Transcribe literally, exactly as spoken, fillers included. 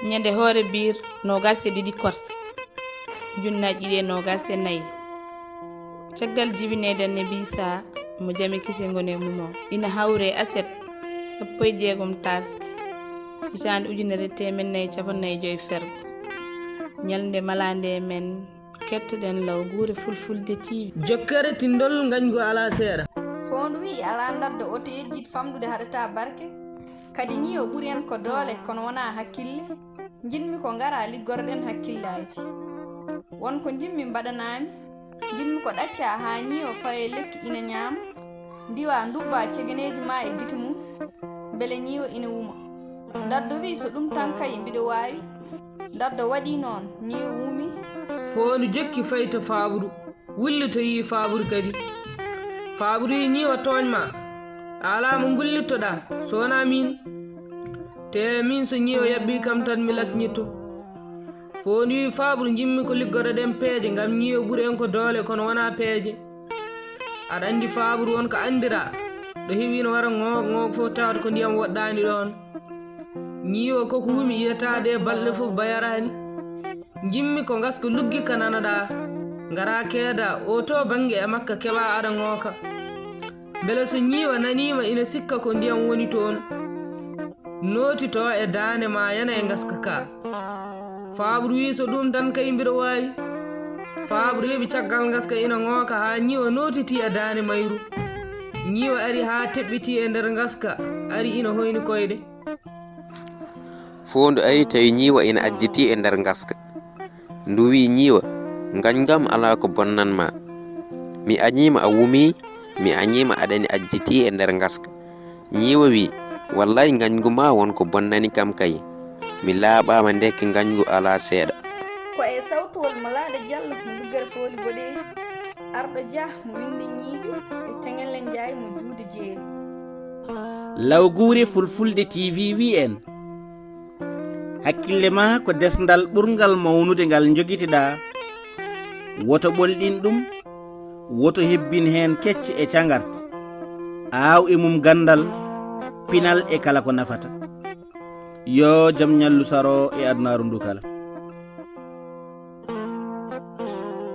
Ñande hoore biir noogaas e ɗiɗi korse, ujunnaaji ɗiɗi e noogaas e nayi, caggal jibineede Annabi Isaa, mo jam e kisal won e mum o, ina hawri e aset sappo e jeegom taaske, hitaande ujunere e teemedde nayi e cappanɗe nayi e joy fergo, ñalnde malaande e men, kettoɗen Lawguure Fulfulde T V. Jokkere tinndol ngañgu alaa seeɗa. Foondu wi'i alaa ndaddo oto yejjit famɗude haɗataa barke. Kadi ñiiwa ɓuri en ko doole, kono wonaa hakkille. Njiɗmi ko ngaraa liggoroɗen hakkillaaji. Won ko njiɗmi mbaɗanaami. Njiɗmi ko ɗaccaa haa ñiiwa fayo e lekki ina ñaama. Ndiwaa ndubbaa cegeneeji maa e gite mum. Mbele ñiiwa ina wuma. Ndaddo wi'i so ɗum tan kay mbiɗo waawi. Ndaddo waɗi noon, ñiiwa wumi. Foondu jokki fayi to faaɓuru. Wulli to yi'i faaɓuru kadi. Faaɓuru wi'i ñiiwa tooñ ma. A alaa mo ngullittoɗaa, so wonaa miin. Te miin so ñiiwa yaɓɓii kam tan mi lakñitto. Foondu wi'i faaɓuru njiɗmi ko liggoroɗen peeje ngam ñiiwa ɓuri en ko doole kono wonaa peeje. Aɗa anndi faaɓuru won ko anndiraa. Ɗo heɓi ina wara ŋook ŋook fof tawata ko ndiyam woɗɗaani ɗoon. Ñiiwa ko ko wumi yiyataade e balɗe fof ba yaraani. Njiɗmi ko ngaska luggi ka nanaɗaa. Ngaraa keedaa o to bannge e makka keɓaa aɗa ŋooka. Mbele so ñiiwa naniima ina sikka ko ndiyam woni toon. Nootitoo e daande maa yana e ngaska ka. Faaɓuru wi'i so ɗum tan kay mbiɗo waawi. Faaɓuru heɓi caggal ngaska ina ŋooka haa ñiiwa nootitii e daande mayru. Ñiiwa ari haa teɓɓitii e nder ngaska, ari ina hoyni koyɗe. Foondu ari tawi ñiiwa ina ajjitii e nder ngaska. Ndu wi'i ñiiwa, ngañgu am alaa ko bonnan ma. Mi añiima a wumii, mi añiima aɗa ina ajjitii e nder ngaska. Ñiiwa wi'i, wallay ngañgu ma won ko bonnani kam kay. Mi laaɓaama ndeke ngañgu alaa seeɗa. Ko e sawtuwol mo laaɗa jallo mo luggere pooli boɗeeji. Arɗo Jah mo winndi ñiibi e teŋelle njaay mo juude jeeri. Lawguure Fulfulde T V wi'i en. Hakkille ma ko desndal ɓurngal mawnude ngal njogiteɗaa. Woto ɓolɗin ɗum, woto hebbin heen kecce e cagarte. Aaw e mum ganndal, pinal e kala ko nafata. Yo jam ñallu saro e adunaaru ndu kala.